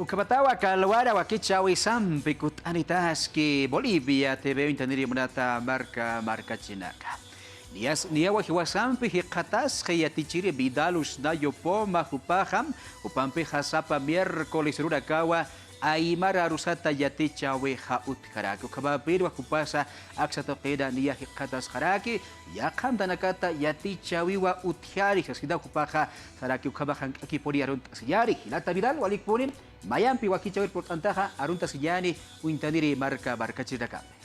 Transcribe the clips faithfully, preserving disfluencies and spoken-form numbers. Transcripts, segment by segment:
Ukhamatawa kalwara wakichäwisampi kutt'anitaski Bolivia T V uñtaniri munata marka markachirinaka. Niyas, niyawa jiwasampi jikxatasxi yatichiri Vidal Usnayo Poma jupaxa, jupampixa sapa miércoles urunakawa aymara arusata yatichäwixa utjaraki. Ukhamapï jupasa aksa tuqina niya jikxatasxaraki, yaqha amtanakata yatichäwiwa utjari, sasina jupaxa saraki. Ukhamax jank'akipuni arunt'asiñäni. Jilata Vidal, walikpuni, mayampi wakichäwir purt'antaxa arunt'asiñäni uñtaniri marka markachirinakampi.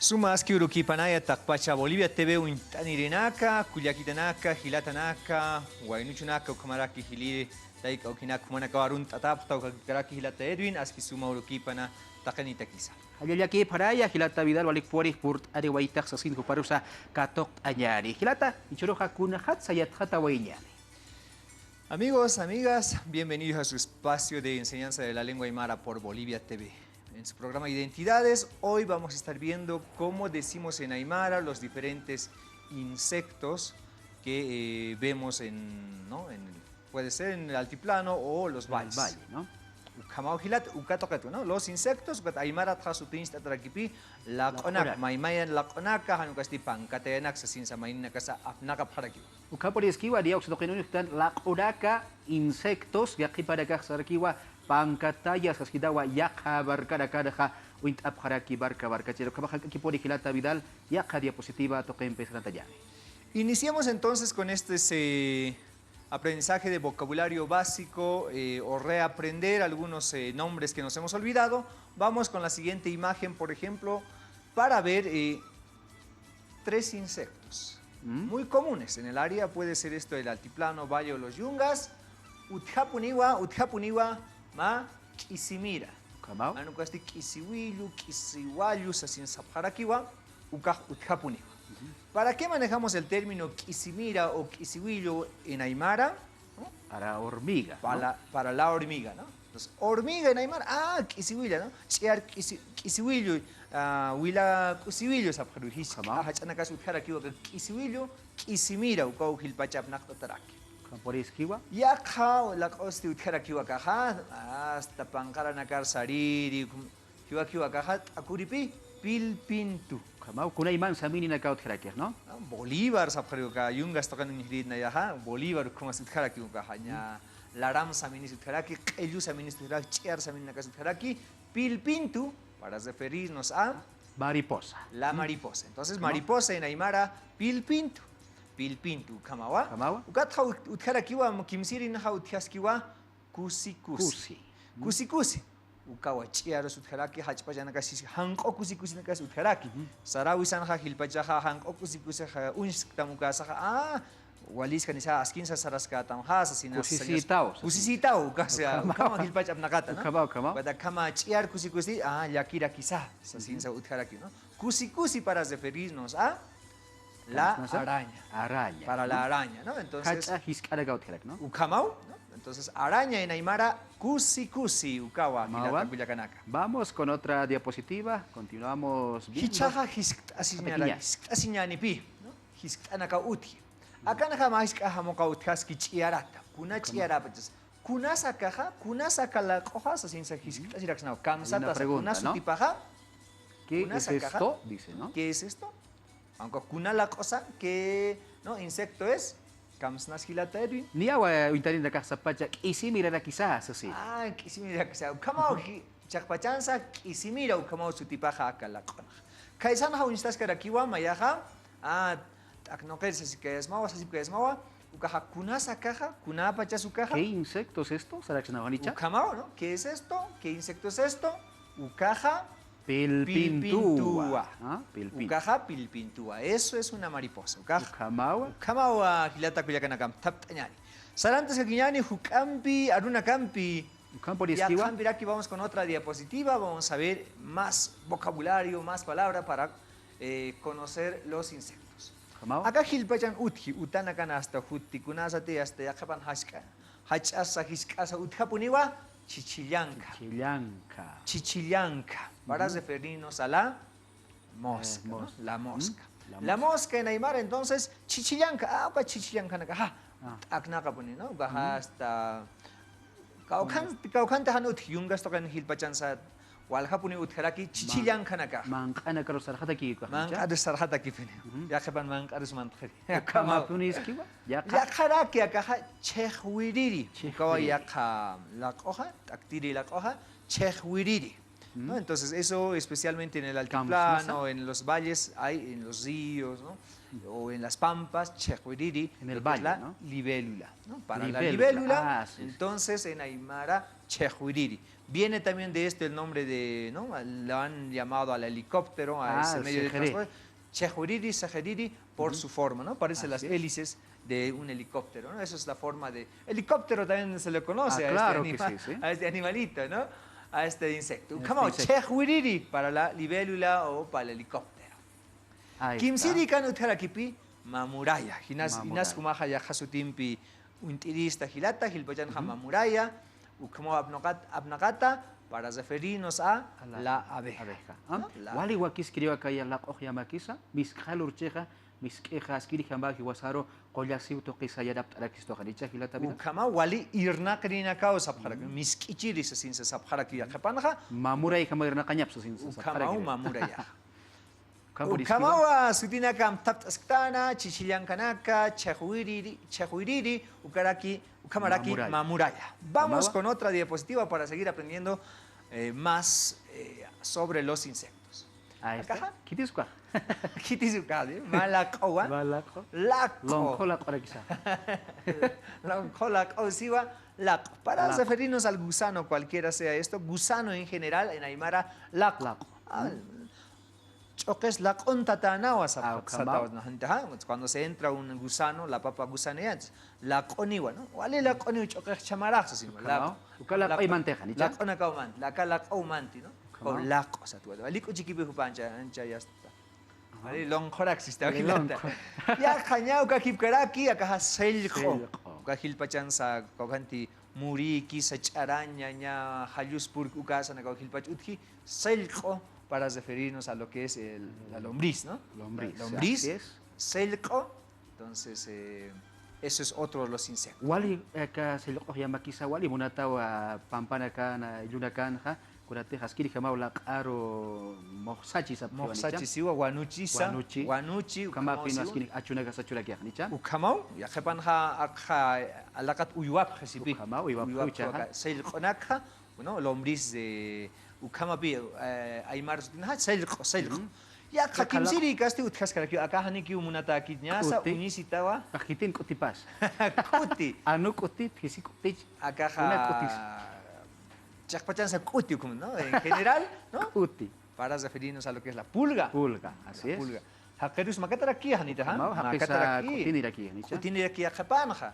Suma aski urukïpanaya taqpacha Bolivia T V uñt'anirinaka, kullakitanaka, jilatanaka, waynuchunaka, ukhamaraki jilïr tayka awkinaka, jumanakaw arunt'atäpxta ukakikaraki jilata Edwin, aski suma urukïpana taqinitakisa. Jallallakïpanaya jilata Vidal, walikpuni purt'aniwaytax sasin juparusa katuqt'añäni. Jilata, jichhüruxa kunxatsa yatxatawayañäni. Amigos, amigas, bienvenidos a su espacio de enseñanza de la lengua aymara por Bolivia T V. En su programa Identidades, hoy vamos a estar viendo cómo decimos en aymara los diferentes insectos que, eh, vemos en, ¿no? En el, puede ser en el altiplano o los valles. En el valle, ¿no? Ukhamaw jilat, uka tuqit, ¿no? Los insectos, ukat aymaratxa sutincht'atarakipï, laq'unak, laq'unak, maymayan laq'unaka, jan ukasti pankatayanak sasinsa mayninakasa apnaqapxarakiwa. Ukhampuniskiwa, niya uksa tuqin uñjtan laq'unaka, insectos, yaqhipanakax sarakiwa pankataya, saskitawa yaqha markanakanxa uñt'apxaraki marka markachir. Ukhamax jank'akipuni jilata Vidal, yaqha diapositiva tuqimpi sarantañäni. Iniciemos entonces con este, eh, aprendizaje de vocabulario básico, eh, o reaprender algunos, eh, nombres que nos hemos olvidado. Vamos con la siguiente imagen, por ejemplo, para ver, eh, tres insectos, mm, muy comunes en el área, puede ser esto el altiplano, valle o los yungas. Utjapuniwa, utjapuniwa, mä k'isimira. Ukhamaw. Jan ukasti k'isiwillu, k'isiwallu sasin sapxarakiwa, ukax utjapuniwa. Ujú. ¿Para qué manejamos el término k'isimira o k'isiwillu en aymara? ¿No? Para hormiga, ¿no? Para, para la hormiga, ¿no? Entonces, hormiga en aymara, ah, k'isiwilla, ¿no? Ch'iyar k'isi-, k'isiwillu, ah, wila k'isiwillu sapxaru, jisk'a, ukhamaw, jach'anakas utjarakiwa aka k'isiwillu, k'isimira, ukaw jilpacha apnaqt'ataraki. Ukhampuniskiwa. Yaqha laq'usti utjarakiwa akaxa, hasta panqaranakar sariri, ukham-, jiwakiwa akaxa t'akuripï, pilpintu. Ukhamaw, kunayman samininakaw utjarakix, ¿no? Ah, Bolívar sapxariwa aka, yungas tuqin uñjirït nayaxa, Bolívar ukhamas utjarakiwa akaxa, ña, mm, laram saminis utjaraki, q'illu saminis utjaraki, ch'iyar samininakas utjaraki, pilpintu, para referirnos a mariposa. La mariposa. Entonces, ¿cómo? Mariposa en aymara, pilpintu. Pilpintu, ukhamawa. Ukhamawa. Ukatxa ut-, utjarakiwa, kimsirinxa utjaskiwa, kusi kusi. Kusi. Kusi kusi. Ukawa ch'iyarus utjaraki, jach'pachanakas, janq'u kusi kusinakas utjaraki. Ujú. Saräwisanxa, jilpachaxa, janq'u kusi kusixa uñsktam ukasaxa, ah, waliskanisa, askinsa saraskätamxa, sasinasa. Kusisïtaw, sasin. Kusisïtaw, ukasa, ukhamaw, ukhama jilpach apnaqata, ¿no? Ukhamaw, ukhamaw. Ukat akhama ch'iyar kusi kusi, ah, llakirakisa, sasinsa utjaraki, ¿no? Kusi kusi para referirnos a la araña. Kamsnasa? Araña. Para la araña, ¿no? Entonces, jach'a jisk'anakaw utjarak, ¿no? Ukhamaw, ¿no? Entonces, araña en aymara, kusi kusi, ukawa, ukhamawa, jilata kullakanaka. Vamos con otra diapositiva, continuamos viendo. Jichhaxa jiskt'asiñäni, jiskt'asiñänipï, ¿no? Jiskt'anakaw utji. Akanxa mä jisk'a jamuqaw utjaski ch'iyarata. Kuna ch'iyarapachas. Kunasa akaxa, kunasa aka laq'uxa, sasinsa jiskt'asiraksnawa. Kamsatasa, kuna sutipaxa. ¿Qué es esto? Dice, ¿no? ¿Qué es esto? Aunque kuna laq'usa, ¿qué, no, insecto es? Kamsnas jilata Edwin. Niyawa uñtarinakax sapacha k'isimiranakisa, sasi. Ah, k'isimiranakisa. Ukhamaw, ujú, chi-, chiqpachansa k'isimira ukhamaw sutipaxa aka laq'unax. Khaysanxa uñstaskarakiwa mayaxa, ah, t'aknuqir sasipkayasmawa, sasipkayasmawa, ukaxa kunasa akaxa, kunapachas ukaxa. ¿Qué insecto es esto? Saraksnawa janicha. Ukhamaw, ¿no? ¿Qué es esto? ¿Qué insecto es esto? Ukaxa pilpintuwa. Pilpintuwa. ¿Ah? Pilpintu. Ukaxa pilpintuwa. Eso es una mariposa. Ukaxa. Ukhamawa. Ukhamawa, jilata kullakanakam, thapt'añäni. Sarantaskakiñäni juk'ampi, arunakampi. Ukhampuniskiwa. Yaqhampiraki vamos con otra diapositiva, vamos a ver más vocabulario, más palabra para, eh, conocer los insectos. Ukhamawa. Aka jilpachan utji, utanakan hasta jutti, kunasati hasta yaqhipan jask'a, jach'asa, jisk'asa utjapuniwa, chichillanka. Chichillanka. Chichillanka. Para, ujú, referirnos a la mosca, eh, ¿no? Mosca. La mosca. Ujú. La mosca. La mosca en aymara, entonces, chichillanka. Ah, uka chichillankanakaxa, ah, t'aknaqapuni, ¿no? Ukaxa, ujú, hasta Kawkhan, kawkhantix jan utji, yungas tuqin jilpachansa, waljapuni utjaraki, chichillankanakax. Manq'anakaru sarxataki, manq'arus sarxatakipini. Yaqhipan manq'arus mantxiri. Ukhamaw. Ukhamaw. Yaqharaki akaxa chhixwiriri. Ukawa yaqha laq'uxa, t'aktiri laq'uxa, chhixwiriri. ¿No? Entonces, eso especialmente en el altiplano, en los valles, hay en los ríos, ¿no? O en las pampas, chhixwiriri, en el valle, ¿no? Libélula, ¿no? Para la libélula, entonces en aymara, chhixwiriri. Viene también de esto el nombre de, ¿no? Lo han llamado al helicóptero, a ese medio de transporte. Chhixwiriri, sixiriri, por su forma, ¿no? Parece las hélices de un helicóptero, ¿no? Esa es la forma de helicóptero también se le conoce a este anima-, a este animalito, ¿no? A este insecto. Ukhamaw, chhixwiriri para la libélula o para el helicóptero. Kimsïrikan utjarakipi, mamuraya. Jinas, jinas jumaxa yaqha sutimpi uñt'irista jilata, jilpachanxa mamuraya, ukhamaw apnaqat-, apnaqata para referirnos a la abeja. ¿No? Wali wakiskiriwa aka laq'ux yamakisa, misk'xalurchixa, misk'ixa, askirjama jiwasaru, qullasiw tuqisa yarapt'arakistuxa, ¿no? Icha jilata Vidal. Ukhamaw wali irnaqinakaw sapxaraki, misk'ichiri sasinsa sapxaraki yaqhipanxa. Mamurayjama irnaqañap sasinsa sapxaraki. Ukhamaw mamuraya. Ukhamawa sutinaka amthapt'asktäna, chichillankanaka, chhixwiriri, chhixwiriri, ukaraki, ukhamaraki mamuraya. Vamos con otra diapositiva para seguir aprendiendo, eh, más, eh, sobre los insectos. Ahí está. Akaxa. Khitis ukax. Khitis ukax, ¿sí? Mä laq'uwa. Mä laq'u. Laq'u. Lonq'u laq'urakisa. Lonq'u laq'u siwa, laq'u. Para referirnos al gusano, cualquiera sea esto, gusano en general, en aymara, laq'u. Laq'u. Ah, ch'uqis laq'untatänawa satawa, ¿no? Cuando se entra un gusano, la papa gusaneante, laq'uniwa, ¿no? Wali laq'uniw ch'uqix chhamarax, sima laq'u. Uka laq'uymantix, ¿no? Laq'unakawmanti, aka laq'umanti, ¿no? Ukhamaw. Laq'u satwa. Wali k'uchikipi jupa ancha, ancha yasta. Wali lonq'urak sista. Wali lonq'u. Yaqha ña uka jipkaraki, akaxa sillq'u. Sillq'u. Uka jilpachansa, kawkhanti murïkisa, ch'araña, ña jalluspurki ukasa, nakaw jilpach utji, sillq'u, para referirnos a lo que es el, la lombriz, ¿no? Lombriz, así es. Lombriz, sillq'u. Entonces, eh, eso es otro de los insectos. Wali, eh, aka sillq'ux yamakisa, wali munatawa, pampanakan, illunakanxa, kunatix askirjamaw laq'aru muxsachi sapxiwa, ¿no? Muxsachi siwa, wanuchisa. Wanuchi. Wanuchi, ukhamaw siwa. Askirjamaw achunakas achurakixa, ¿no? Icha. Ukhamaw, yaqhipanxa aka alaqat uywapxi sipï. Ukhamaw, uywapxi, uywapxi uchaxa. Sillq'unakxa, bueno, lombriz de ukhamapi, eh, aymar sutinxa, sillq'u, sillq'u. Yaqha kimsïrïkasti utjaskarakiw, akax janikiw munatäkit, ñasa uñisitawa. K'uti. K'utipas. K'uti. Anu k'uti, phisi k'utich. Akaxa. Una k'utis. Chiqpachansa k'uti ukham, ¿no? En general, ¿no? K'uti. Para referirnos a lo que es la pulga. Pulga, así es. La pulga. Jaqirus makatarakï, Janita, ¿ah? Ukhamaw, jaqisa k'utiniraki, Janita. K'utiniraki yaqhipanxa.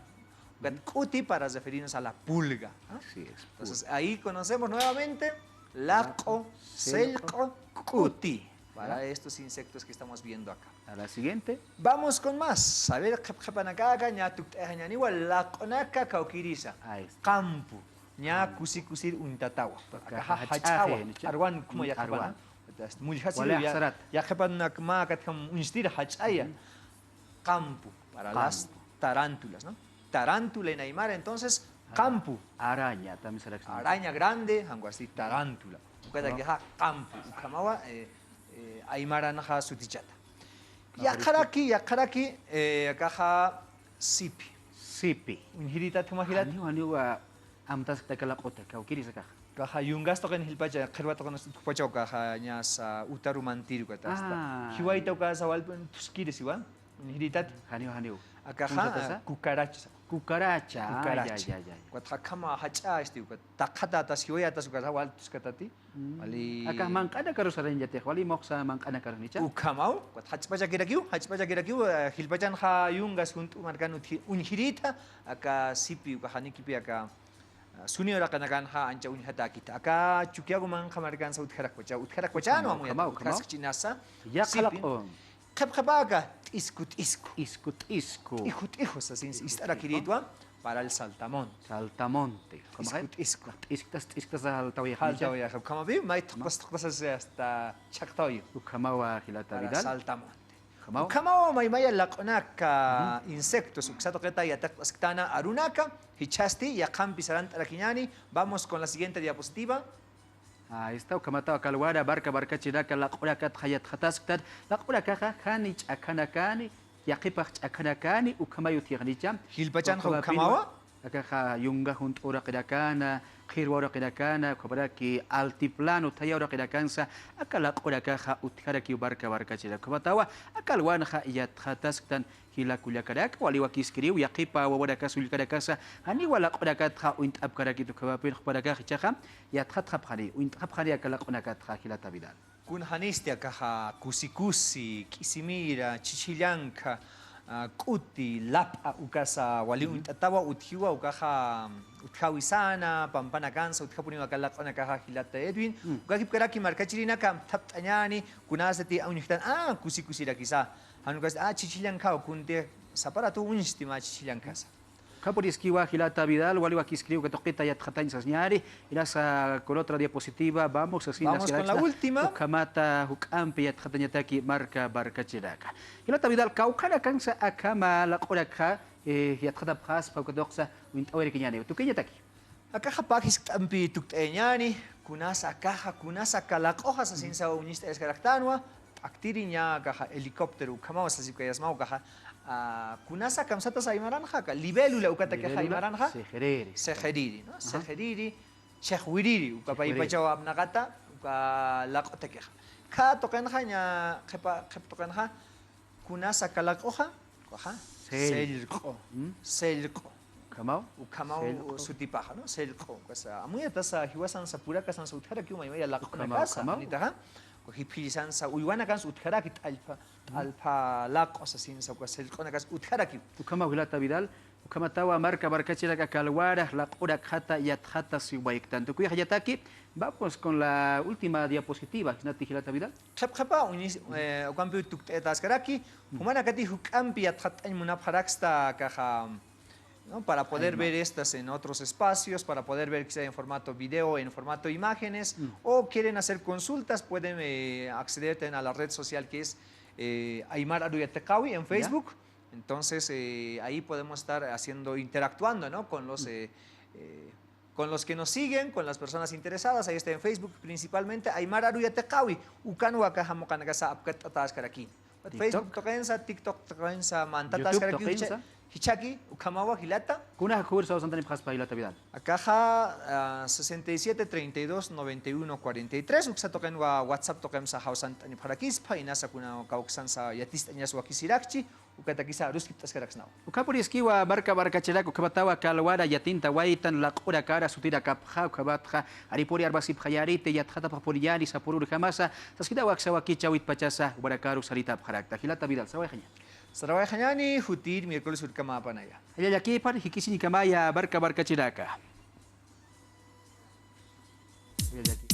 Ukat k'uti para referirnos a la pulga, ¿no? Así es, pulga. Entonces, ahí conocemos nuevamente laq'u, sillq'u, k'uti. Para estos insectos que estamos viendo acá. A la siguiente. Vamos con más. A ver, qhipqhipanakaka, ña tukt'ayañäniwa, laq'unaka kawkïrisa. Ahí está. Qampu. Ña kusi kusir uñtatawa. Akaxa jach'awa. Arwan, ¿no? Arwan. Mulljatsiwa, yaqhipan mä akatjam uñstiri jach'aya. Qampu, para las tarántulas, ¿no? Tarántula en aymara, entonces, qampu. Araña, también será que... Araña grande, jan ukasti tarántula. Ukatakixa qampu, ukhamawa, eh, eh, aymaranxa sutichata. Yaqharaki, yaqharaki, eh, akaxa sipi. Sipi. Uñjiritat, juma jilat. Janiw, janiw, ah, amtaskta aka laq'uta, kawkïrisa akaxa. Akaxa yungas tuqin jilpacha, qhirwa tuqin utjpacha, akaxa ñasa utaru mantiri ukatasta. Jiwayta ukasa walpun thuskiri siwa. Uñjiritat. Janiw, janiw. Akaxa, ah, cucaracha. Cucaracha. Cucaracha. Ay, ay, ay, ay. Ukatxa akhama jach'a, este, ukat taqhatätas, jiwayatas, ukatxa wal thuskatati. Wali. Akax manq'anakaru sarañatix, wali muxsa manq'anakaru, ¿no? Icha. Ukhamaw, ukat jach'pachakirakiw, jach'pachakirakiw, eh, jilpachanxa yungas junt'u markan utji, uñjirita, aka sipi, uka janikipi, aka, ah, suni uraqinakanxa ancha uñjatäkita. Aka Chukiyawu manqha markansa utjarakpacha, utjarakpacha, ukhamaw, ¿no? Ukhamaw, ukhamaw. Utjaskchinasa. Yaqha laq'u. Qhipqhipaka, t'isku t'isku. T'isku t'isku. T'iju t'iju, sasin, ist'arakirïtwa, para el saltamonte. Saltamonte. T'isku t'isku. T'isktas, t'isktas jaltawayax. Jaltawayax. Ukhamapi, may thuqtas, thuqtas, hasta chhaqtawayi. Ukhamawa jilata Vidal. Para saltamonte. Ukhamawa maymaya laq'unaka insectos, uksa tuqita yatiqt'asktäna arunaka, jichhasti yaqhampi sarant'arakiñäni. Vamos con la siguiente diapositiva. Ahí está, ukhamatawa aka alwara marka markachirinaka laq'unakatxa yatxatasktan, laq'unakaxa jan ch'akhanakani, yaqipax ch'akhanakani, ukhamay utjixanicha. Jilpachanxa ukhamawa. Akaxa yunga junt'u uraqinakana, qhirwa uraqinakana, ukhamaraki altiplano thaya uraqinakansa, aka laq'unakaxa utjarakiw marka markachirinaka. Ukhamatawa, aka alwanxa yatxatasktan jila kullakanak, wali wakiskiriw, yaqipa wawanakas ullkanakasa, janiwa laq'unakatxa uñt'apkarakit, ukhamapin jupanakax jichhaxa yatxatxapxani, uñt'apxani aka laq'unakatxa jilata Vidal. Kunjanisti akaxa kusikusi, k'isimira, chichillanka, a, k'uti, lap'a, ukasa wali uñt'atawa utjiwa, ukaxa utjawisana, pampanakansa utjapuniwa aka laq'unakaxa jilata Edwin. Ukakipkaraki markachirinaka amthapt'añäni, kunasati uñjtan, a, kusikusirakisa. Jan ukasti, a, chichillankaw, kunti saparatu uñsti mä chichillankasa. Ukhamapuniskiwa jilata Vidal, wali wakiskiriw uka tuqita yatxatañ sasiñäni, inasa con otra diapositiva, vamos, sasina. Vamos con la última. Ukhamata juk'ampi yatxatañataki marka markachirinaka. Jilata Vidal, kawkhanakansa akhama laq'unakxa, eh, yatxatapxaspa uka tuqsa uñt'awayarakiñäni. Tukuyañataki. Akaxa pä jiskt'ampi tukt'ayañäni, kunasa akaxa, kunasa aka laq'uxa sasinsa uñist'ayaskaraktanwa, p'aktiriña akaxa helicóptero ukhamawa sasipkayasmaw akaxa, a, kunasa kamsatasa aymaranxa, aka libélula ukatakixa aymaranxa. Sixiriri. Sixiriri, ¿no? Sixiriri, chixwiriri, uka paypachaw apnaqata, uka laq'utakixa. Kha tuqinxa, ña qhipa, qhip tuqinxa, kunasa aka laq'uxa, ukaxa, sellq'u. Sellq'u. Ukhamaw. Ukhamaw sutipaxa, ¿no? Sellq'u. Ukasa amuyatasa jiwasansa purakasansa utjarakiw maymaya laq'unakasa, ukhamaw, ukhamaw. Uka jipjillisansa uywanakansa utjaraki t'allpha, t'allpha laq'u sasinsa uka sellq'unakas utjarakiw. Ukhamaw jilata Vidal. Ukhamatawa marka markachirinaka aka alwara laq'unakxata yatxatasiwayktan. Tukuyxañataki, vamos con la última diapositiva, jisnati jilata Vidal. Qhip qhipa, uñis-, eh, ukampi tukt'ayataskaraki, jumanakati juk'ampi yatxatañ munapxaraksta akaxa, ¿no? Para poder ver estas en otros espacios, para poder ver quizá en formato video, en formato imágenes, o quieren hacer consultas, pueden, eh, acceder también a la red social que es, eh, Aymar Aru Yatiqäwi en Facebook. Entonces, eh, ahí podemos estar haciendo, interactuando, ¿no? Con los, eh, eh, con los que nos siguen, con las personas interesadas. Ahí está en Facebook principalmente, Aymar Aru Yatiqäwi. Ukanwa akaxa muqanakasa apkatt'ataskarakin. Facebook tuqinsa, TikTok tuqinsa, mantataskaraki, jichhaki, ukhamawa jilata. Kuna jawir sawsant'anipxaspa jilata Vidal. Akaxa, ah, sesenta y siete, treinta y dos, noventa y uno, cuarenta y tres, uksa tuqinwa WhatsApp tuqinsa jawsant'anipxarakispa, inasa kuna kawksansa yatist'añas wakisirakchi, ukatakisa aruskipt'askaraksnaw. Ukhamapuniskiwa marka markachirinaka, ukhamatawa aka alwara yatintawaytan laq'unakara sutirakapxa, ukhamatxa jaripuri armasipxayäriti, yatxatapxapuniñäni sapürurjamasa, saskinawa aksa wakicha witpachasa jumanakaru saritapxarakta. Jilata Vidal, sarawayxañäni. Sarawayxañäni, jutir miércoles urkamäpanaya. Jallallakïpan, jikisiñkamaya marka markachirinaka. Jallallaki.